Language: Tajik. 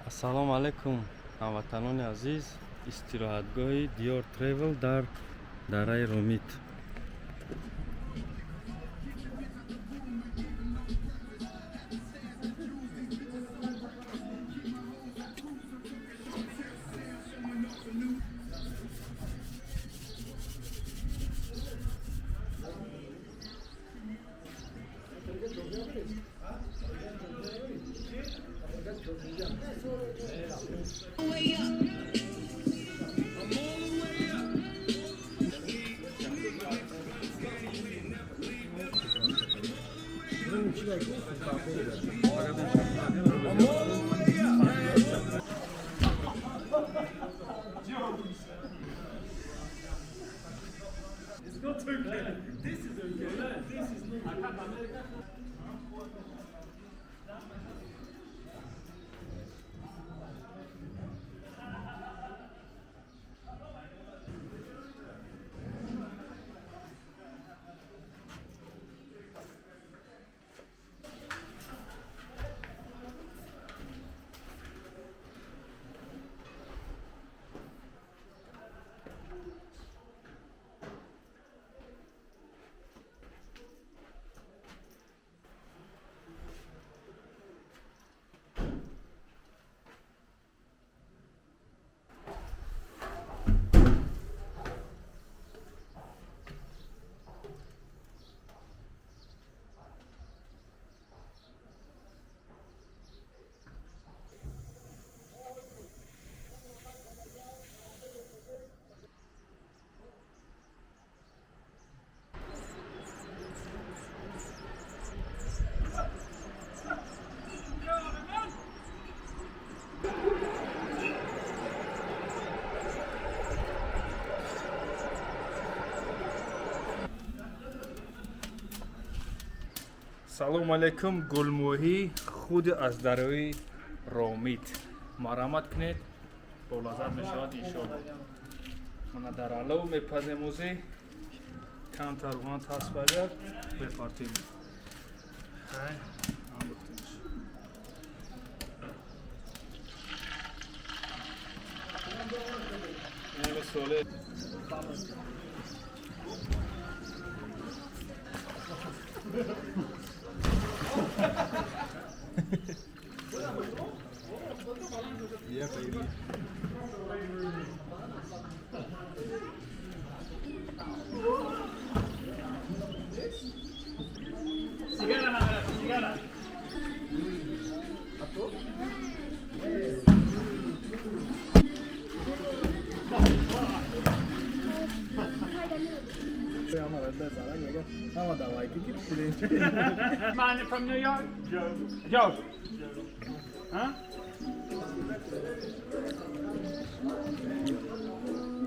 Ассалому алайкум, ҳамватанони азиз. Истироҳатгоҳи Диёр Тревел дар дараи Ромит. Салому алайкум, гулмоҳӣ худи аз дарои Ромит. Марҳамат кунед, болаззат мешавад, иншоалло. Мана дар алов мепазем, ози камтар руған таспагар мепартем. Хай, андохтемш. Инаме соле. Yeah, baby. Man from New York? Joe. Joe. Huh?